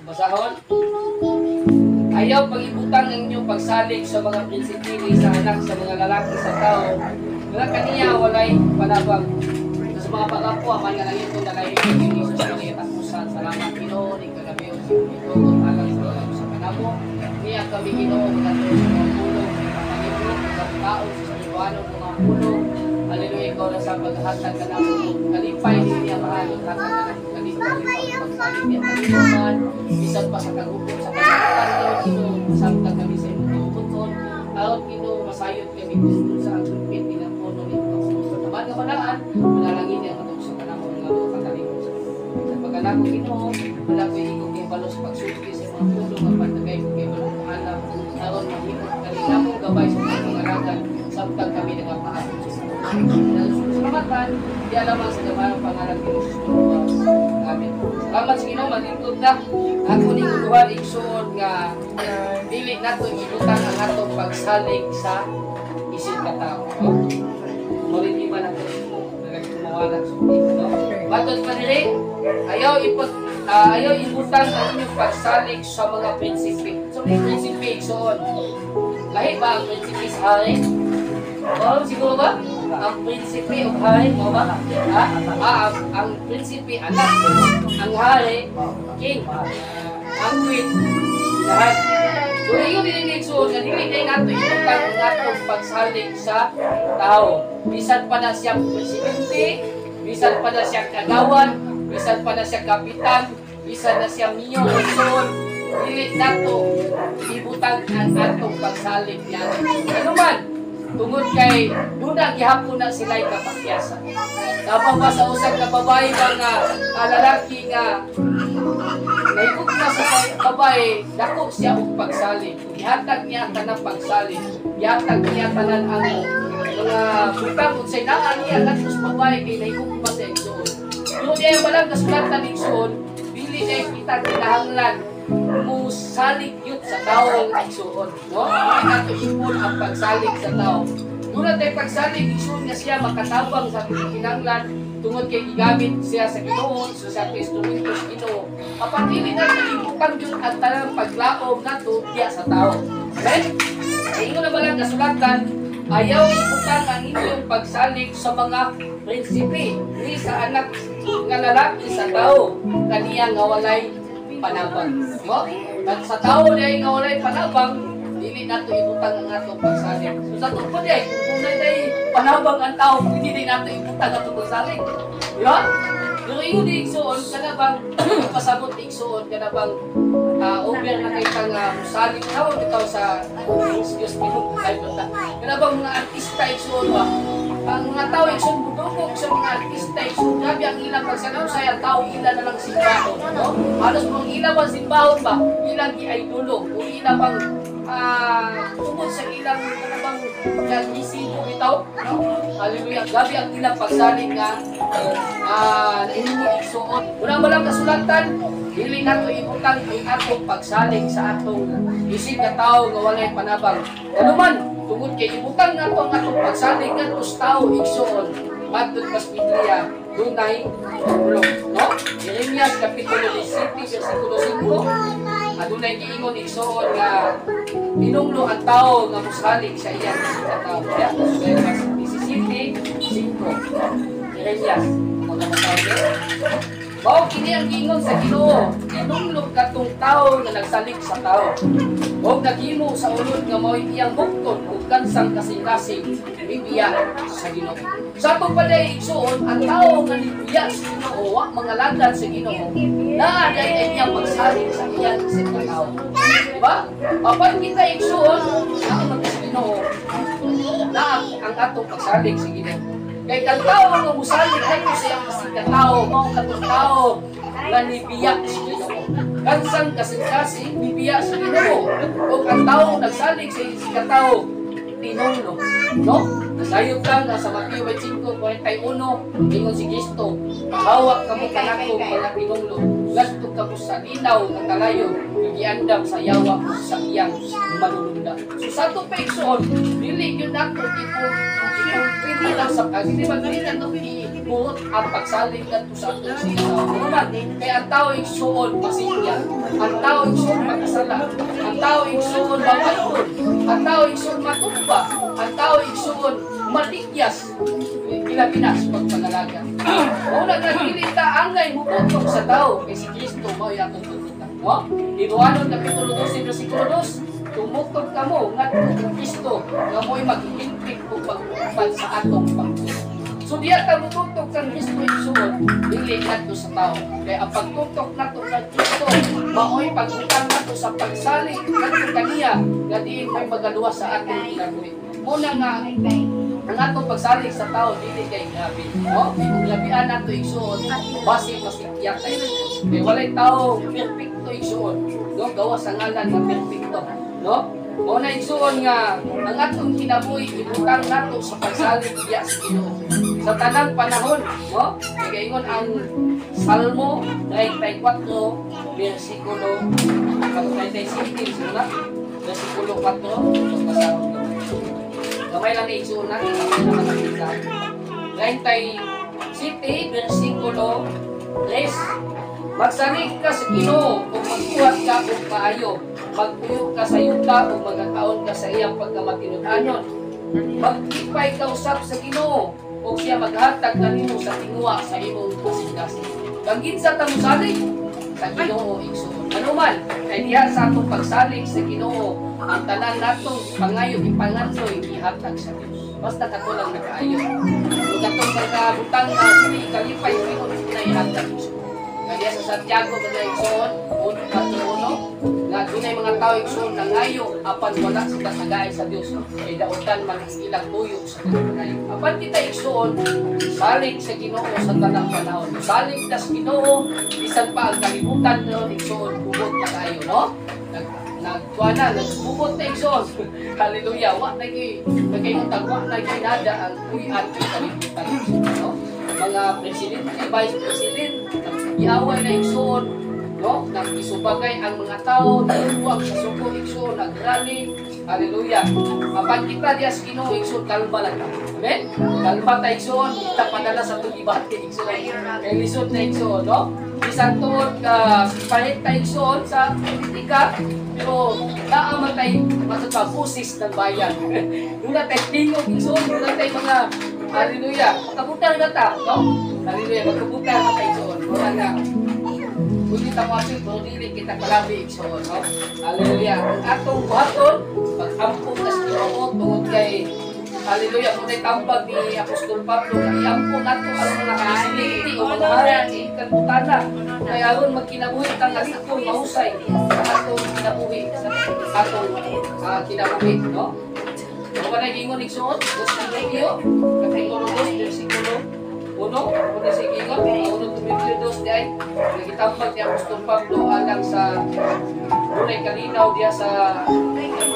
Basahon. Ayaw pag-ibutang ang inyong pagsalig sa mga prinsipe, sa anak sa mga lalaki sa tao nga kaniya walay panabang. Sa mga pag-apo, aman nga langit kung nalahi ni Jesus sa mga tapusan. Salamat, Ginoo, ning kagabi og itugot alang sa mga sa kanamo. Niya kami, Ginoo, ngadto sa mga pulong, pangibok sa tao sa espirituano mga pulong. Hallelujah, ikaw na sa paghatag kanamo kalipay niya mahal, hatag kanamo kalipay pagsalig niya kalimutan bisan pa sa kagubot sa kalibutan. Ginoo, samtang kami sa imong tubuton aron, Ginoo, masayod kami kung sa ang gulpit nilang puno nito sa taman nga balaan. Manalangin niya katong sa kanamo nga mga katalikod sa pagkalako. Ginoo, wala ko ikog kay balo sa pagsulti sa mga pulong nga pagtagay ko kay balo kaalam aron mahimot kanila mo gabay sa mga pangalagan samtang kami nagapaabot sa salamatan di alamang sa gamayang pangalan ni Jesus Christ. Amen. Salamat sa Ginoo, maglingkod na. Ako ning uluhan, igsuon, nga dili nato ibutang ang atong pagsalig sa isip ka tao. No? Muli di man nato nagkumawala sa, no? Matod pa diri, ayaw ibutang ang inyong pagsalig sa mga prinsipe. So may prinsipe, igsuon. Lahi ba ang prinsipe sa hari? Oo, siguro ba? Ang prinsipe o hari mo ba? Ha? Ah, ang prinsipe anak. Ang hari, king. Ang queen, lahat. So, ingon din ni igsuon nga dili kay nato ibutang ang atong pagsalig sa tao. Bisan pa na siya presidente, bisan pa na siya kagawad, bisan pa na siya kapitan, bisan na siya mayor, igsuon, dili nato ibutang ang atong pagsalig niya. Ano man, tungod kay duna gihapon na sila'y kapakyasa. Tama ba sa usa ka babae ba nga lalaki nga nahigugma sa babae, dako siya og pagsalig. Gihatag niya tanang pagsalig. Gihatag niya tanan ang mga butang unsay naa niya ngadto sa babae kay nahigugma sa igsoon. Pero diya walang kasulatan, igsoon, dili na kita kinahanglan musalig yun sa tao, igsoon. No? Dili nato ipon ang pagsalig sa tao. Doon tayo pagsalig, igsoon, nga siya makatabang sa atong kinahanglan tungod kay gigamit siya sa Ginoo, so sa instrumento sa Ginoo. Apan dili nato ibutang yun ang tanang paglaom nato diya sa tao. Amen? Ingon na ba lang kasulatan, ayaw ibutang ang inyong pagsalig sa mga prinsipe ni sa anak nga lalaki sa tao kaniya nga walay panabang. No? At sa tao niya nga walay panabang, dili nato ibutang ang atong pagsalig. So sa tupo diay, kung dunay panabang ang tao, hindi din nato ibutang ang atong pagsalig. Di ba? Pero ingon di igsuon, kana bang pasabot, igsuon, kana bang over na kay kang musalig tawag bitaw sa, excuse me, ay bata. Kana bang mga artista, igsuon ba? Ang mga tao, igsuon, budugog sa mga artista, igsuon, grabe ang ilang pagsanaw sa tao, ila na lang simbahon, no? Halos mga ila bang simbahon ba? Ilang gi-idolo o ila bang tungod sa ilang kana bang nag-isipo bitaw, no? Hallelujah. Grabe ang ilang pagsalig nga nahinimo, igsuon. Una mo lang kasulatan, dili nato ibutang ang atong pagsalig sa atong isip ka tao nga walay panabang. Ano man, tungod kay ibutang nato ang atong pagsalig ngadto sa tao, igsuon, matod pas Biblia, dunay pulong, no? Jeremias kapitulo 17 versikulo 5, adunay giingon, igsuon, nga tinunglo ang tao nga musalig sa iyang isip ka tao. Ya, Jeremias 17:5. Jeremias, mga matawag. Mao kini ang giingon sa Ginoo, tinunglog katong tao nga nagsalig sa tao o naghimo sa ulod nga mao'y iyang bukton ug kansang kasing-kasing mibiya sa Ginoo. Sa atong paday, igsuon, ang tao nga nibiya sa Ginoo, wa mangalagad sa Ginoo, naa day ay iyang pagsalig sa iyang isip ka tao. Diba? Apan kita, igsuon, naa man sa Ginoo, naa ang atong pagsalig sa Ginoo. Kay kang tao nga musalig ngadto sa iyang isip ka tao, mao katong tao nga nibiya sa Ginoo. Kansang kasing-kasing nibiya sa Ginoo. O ang tao nagsalig sa isip ka tao, tinunglo. No? Nasayod lang nga sa Mateo 25:41, ingon si Kristo, "Pahawak kamo kanako mga tinunglo, ngadto kamo sa linaw nga kalayo, nga giandam sa yawa ug sa iyang manununda." So sa ato pa, igsoon, dili gyud nato ipon pwede lang sa kasi ba dili nato ibuot ang pagsalig ngadto sa atong siya. Ano man, kay ang tao, igsuon, masigya. Ang tao, igsoon, magkasala. Ang tao, igsoon, mapayod. Ang tao, igsoon, matumba. Ang tao, igsoon, maligyas. Ilabi na sa pagpangalaga. Una nga dili ta angay mututok sa tao kay si Kristo mao atong tutukan. No? Hebreohanon kapitulo 12 bersikulo 2, tumutok kamo ngadto kang Kristo nga mo'y maghimpik ug pag sa atong pagtuo. So diya ta mututok kang Kristo, igsuon, dili ngadto sa tao. Kay ang pagtutok nato kang Kristo mao'y pagbutang nato sa pagsalig ngadto kaniya nga diin may magaluwas sa atong kinabuhi. Muna nga ang atong pagsalig sa tao dili kay grabe, no? Grabean nato, igsuon, basi masikyat tayo. Kay walay tao perpekto, igsuon, no? Gawas sa ngalan nga perpekto, no? Mao na, igsuon, nga ang atong kinabuhi ibutang nato sa pagsalig diya sa Ginoo sa tanang panahon, no? Kay gaingon ang Salmo 34 bersikulo 35 sila, bersikulo 4, basahon ko. Gamay lang na, igsuon, na gamay lang makakita. 37 bersikulo 3. Magsalig ka sa Ginoo ug magbuhat ka og maayo. Magpuyo ka sa yuta ug magakaon ka sa iyang pagkamatinud-anon. Magkipay ka usab sa Ginoo ug siya maghatag kanimo sa tinguha sa imong kasing-kasing. Kang kinsa ta mosalig sa Ginoo, igsuon? Ano man, kay diha sa atong pagsalig sa Ginoo, ang tanan natong pangayo ipangandoy ihatag sa Dios. Basta kato lang nakaayo. Ug katong pagkabutang na dili ikalipay sa Ginoo na ihatag, igsuon. Kaya sa Santiago mga igsoon, 1:4, nga dunay mga tao, igsoon, nangayo apan wala sila tagay sa Dios. Kay dautan man ang ilang tuyo sa pangayo. Apan kita, igsoon, salig sa Ginoo sa tanang panahon. Salig ta sa Ginoo bisan pa ang kalibutan karon, igsoon, kubot na kayo, no? Nagkuha na, nagbubot na, igsoon. Hallelujah. Wa na gyud nagayong wa na gyud nada ang puy-an ng kalibutan, no? Mga presidente, vice president, iaway na, igsoon, no? Nag-isubagay ang mga tao, nagbuwag sa suko, igsoon, nagrally. Hallelujah. Apan kita diya sa Ginoo, igsoon, kalma lang ta. Amen? Kalma ta, igsoon, kita padala sa atong gibati, igsoon. Kay lisod na, igsoon, no? Bisan tuod ka palit ta, igsoon, sa politika, pero naa man tay matod pa busis ng bayan. Duna tay tingog, igsoon, duna tay mga hallelujah. Makabutar na ta, no? Hallelujah, makabutar na ta, igsoon. Wala na. Pwede ta mo pero dili kita kalabi, igsoon, no? Hallelujah. Ang atong buhaton, pag-ampo ta sa Ginoo tungod kay hallelujah, kung tambag ni Apostol Pablo, nga iampo nato ang mga presidente o mga hari sa kalibutana. Kaya aron magkinabuhi tang alipon mahusay sa atong kinabuhi, sa atong kinabuhi, no? Ano ba nag-ingon, igsoon? Dos Timoteo, Kapitulo 2, versikulo 1, una sa ingon, 1 Timoteo 2 di ay, nagitambag ni Apostol Pablo alang sa dunay kalinaw diya sa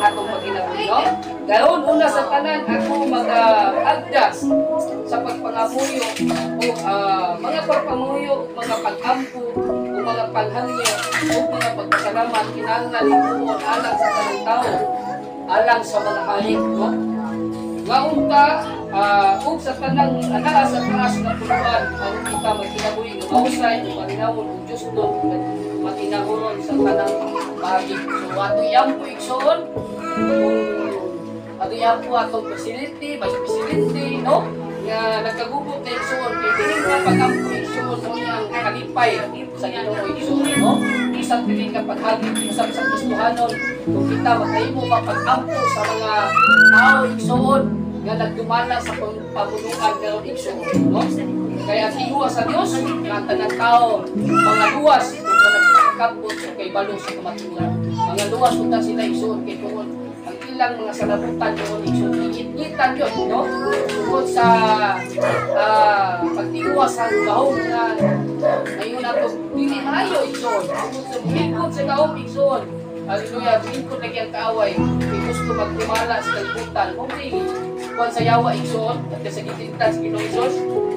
atong pagkinabuhi, no? Karon una sa tanan ako mag-agda sa pagpangamuyo o mga pagpanguyo, mga pag-ampo, o mga panghangyo, o mga pagpasalamat kinahanglan himuon alang sa tanang tao, alang sa mga hari, no? Nga unta ug sa tanang anaa sa taas nga puluan aron kita magkinabuhi nga mahusay ug malinawon ug justo ug matinahuron sa tanang paagi. So ato iampo, igsoon, kung ato iampo atong presidente, vice presidente, no? Nga nagkagubot na, igsoon, kay dili nga pag-ampo, igsoon, mo niya ang kalipay sa Ginoo, igsoon, no? Bisan dili ka paghagit usab sa Kristohanon, kung kita makahimo mapag-ampo sa mga tao, igsoon, nga nagdumala sa pamunuan karon, igsoon, no? Kaya tinguha sa Dios nga ang tanang tao mga luwas kung nagpakabot sa kay balo sa kamatuoran. Mga luwas unta sila, igsoon, kay tungod ang ilang mga salabutan karon, igsoon, ingit-ngitan yun, no? Tungod sa pagtinguha sa gahom nga ngayon ato dili maayo, igsoon. Tungod sa muhingkot sa gahom, igsoon. Hallelujah, muhingkot lagi ang kaaway. Kay gusto magtumala sa kalibutan. Mao ni kuan sa yawa, igsoon, at sa gitintan sa Ginoong Hesus.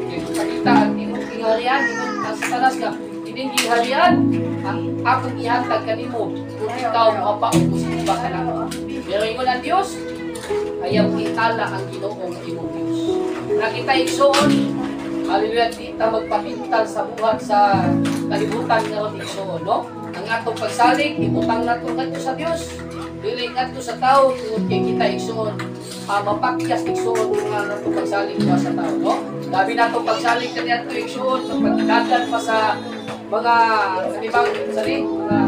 Kay pakita ang imong gingharian, ingon ang Satanas nga kining gingharian ang akong ihatag kanimo kung ikaw moapa og musimba ka nako. Pero ingon ang Dios, ayaw itala ang Ginoo nga imong Dios. Nakita, igsoon, hallelujah, di ta magpapintal sa buhat sa kalibutan karon, igsoon, no? Ang atong pagsalig, ibutang nato ngadto sa Dios. Dili ngadto sa tao, tungod kay kita, igsuon, mapakyas, igsuon, nga atong pagsalig wa sa tao, no? Labi natong pagsalig kaniadto, igsuon, sa pagdagan pa sa mga kanibang sali, mga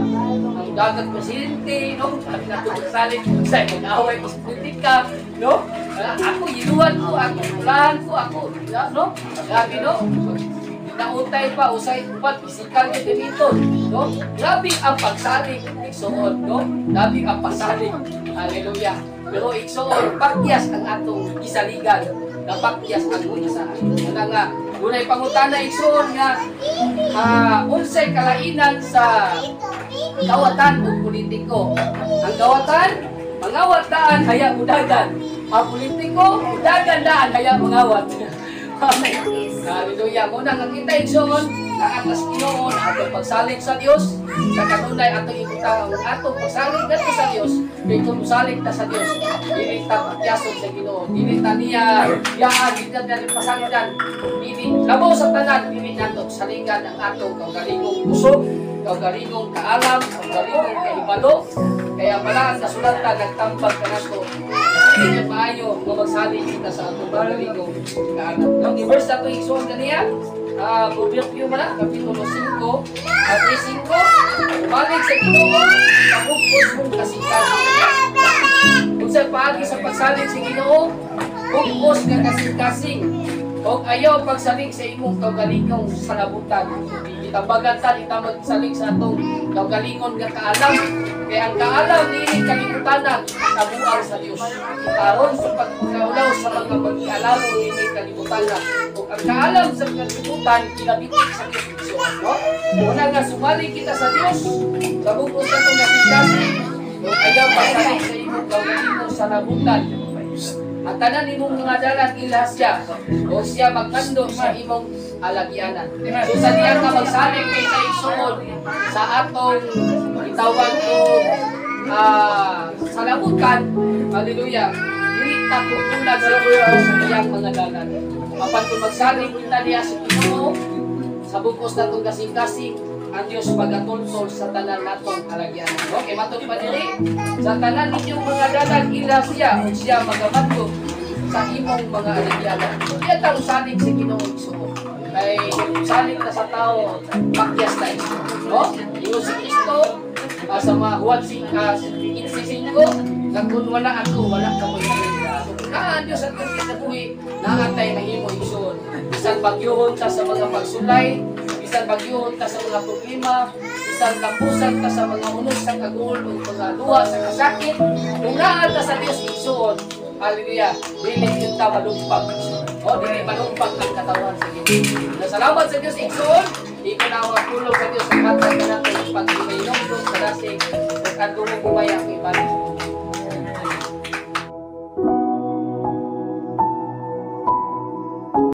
ang dagat presidente, no? Labi natong pagsalig sa mag-away pa sa politika, no? Ako yiluan ko, ako pulahan ko, ako, no? Grabe, no? Nautay pa usay upat pisikal nga ganito, no? Grabe ang pagsalig, igsuon, no? Grabe ang pasalig. Hallelujah. Pero igsuon, pakyas ang atong gisaligan, napakyas ang mga. Ana nga dunay pangutana, igsuon, nga unsay kalainan sa kawatan ug politiko? Ang kawatan, mangawat daan haya mudagan. Ang politiko, mudagan daan haya mangawat. Amen. Hallelujah. Muna nga kita, igsoon, ang atas Ginoo na atong pagsalig sa Dios sa kanunay atong ibutang ang atong pagsalig ngadto sa Dios, kay kung salig ta sa Dios, dili ta pakyason sa Ginoo, dili ta niya yaan, dili ta niya pasaligan, dili labaw sa tanan, dili nato saligan ang atong kaugalingong kusog, kaugalingong kaalam, kaugalingong kahibalo. Kaya pala ang kasulatan nagtambag kanato, dili maayo nga magsalig kita sa atong kaugalingong kaalam. No, i-verse nato, igsoon, kaniya Proverbio man, Kapitulo 5, 3:5, "Balik sa Ginoo, sa mong kasing-kasing." Kung sa paagi sa pagsalig sa Ginoo, bugos nga kasing-kasing. Og ayaw pagsalig sa imong kaugalingong salabutan. Itambagan ta, ita magsalig sa atong kaugalingon nga kaalam. Kaya ang kaalam niini kalibutanan, kabuang sa Dios. Aron sa pagpakaulaw sa mga pag-ialamo niini kalibutanan. Ug ang kaalam sa kalibutan, kinabitik sa Dios. No? Una nga sumali kita sa Dios, sa bugos sa atong kasing-kasing, ug ayaw pagsalig sa imong kaugalingong salabutan. Ang tanan nimong mga dalan ilha siya, o siya magmando sa imong alagyanan. So sa diya ka magsalig kay sa igsuon sa atong itawag ko salabutan, hallelujah, dili ta tutulad sa Ginoo sa iyang mga dalan. Apan kung magsalig kita niya sa Ginoo, sa bugos natong kasing-kasing, ang Dios pagatultol sa tanan natong alagyanan. Okay, matod pa diri, sa tanan ninyong mga dalan ila siya, ug siya magamando sa imong mga alagyanan. Kaya ta usalig sa Ginoo, igsuon. Kay salig na sa tao, pakyas na, igsuon. No? Ingon si Kristo, sa mga Juan 15:5, nga kung wala ako, wala ka mo. So kung naa ang Diyos atong kinabuhi, naatay mahimo, igsuon. Bisan bagyuhon ta sa mga pagsulay, bisan bagyuhon ta sa mga problema, bisan lambusan ta sa mga unos sa kagul o mga duha sa kasakit, kung naa ta sa Dios, igsuon, hallelujah, dili yun ta malumpag. O, dili malumpag ang katawan sa Ginoo. Salamat sa Dios, igsuon, di ko na ang tulong sa Dios sa hatag kanato ng pag